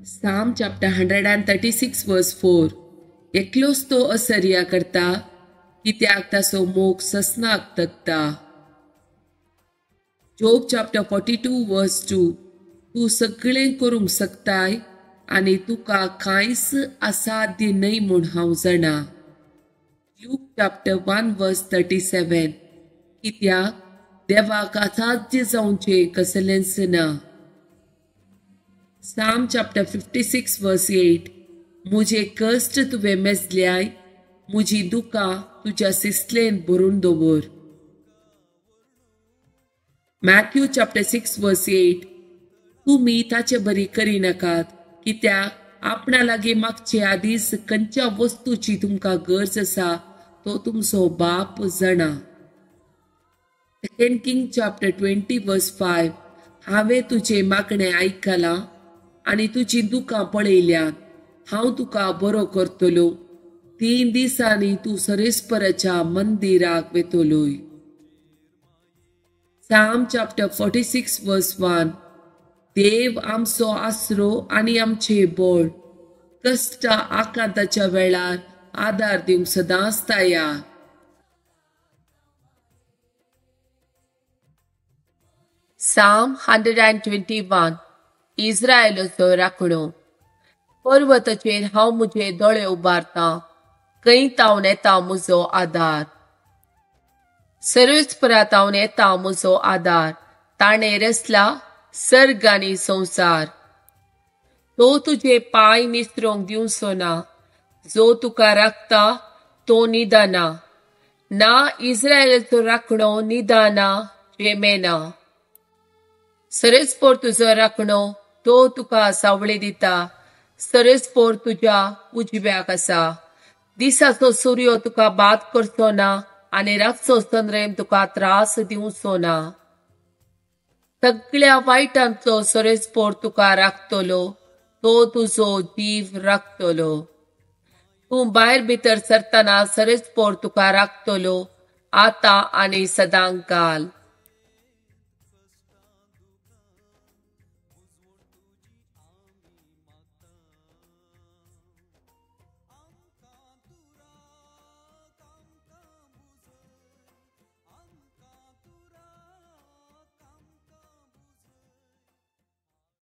Psalm chapter 136 verse 4. एकलोच तो असर्या करता, कित्याक ताचो मोग ससनाक तगता. Job chapter 42 verse 2. तूं सगळें करूंक शकताय आनी तुका कांयच असाध्य न्हय म्हूण हांव जाणा. Luke chapter 1 verse 37. कित्याक देवाक असाध्य जावचें कसलेंच ना. Psalm chapter 56 verse 8. मुझे कश्ट तुवें मेजल्याय, मुजी दुकां तुज्या सिसलेन भरून दवर. Matthew chapter 6 verse 8. तुमी ताचे बरी करिनाकात, कित्याक आपणा लागीं मागचे आदींच खंयच्या वस्तूची तुमकां गरज आसा तो तुमचो बाप जाणा. 2 King chapter 20 verse 5. हांवें तुजें मागणें आयकलां आनी तुजीं दुकां पळयल्यात, हांव तुका बरो करतलो. 3 दिसांनी तूं सरेस्पराच्या मंदिराक वेतलोय. Psalm chapter 46 verse 1. देव आमचो आसरो आनी आमचें बळ, कश्टा आकांताच्या वेळार आदार दिवंक सदांच तयार. Psalm 121. इस्रायलाचो राखणो. पर्वताचेर हांव म्हजे दोळे उबारतां, खंय तावन येता म्हजो आदार. सर्वेस्परा तावन येता म्हजो आदार, ताणें रचला सर्ग आनी संवसार. तो तुजे पांय निसरोंक दिवचो ना, जो तुका राखता तो निदाना ना. इस्रायलाचो राखणो निदाना जेमेना. सरेस्पोर तुजो राखणो, तो तुका सावळी दिता. सरेस्पोर तुज्या उजव्याक आसा. दिसाचो सूर्य तुका बाद करचो ना आनी रातचो चंद्रेम तुका त्रास दिवचो ना. सगळ्या वायटांचो सरेस्पोर तुका राखतलो, तो तुजो जीव राखतलो. तूं भायर भितर सरतना सरेस्पोर तुका राखतलो, आतां आनी सदांकाल.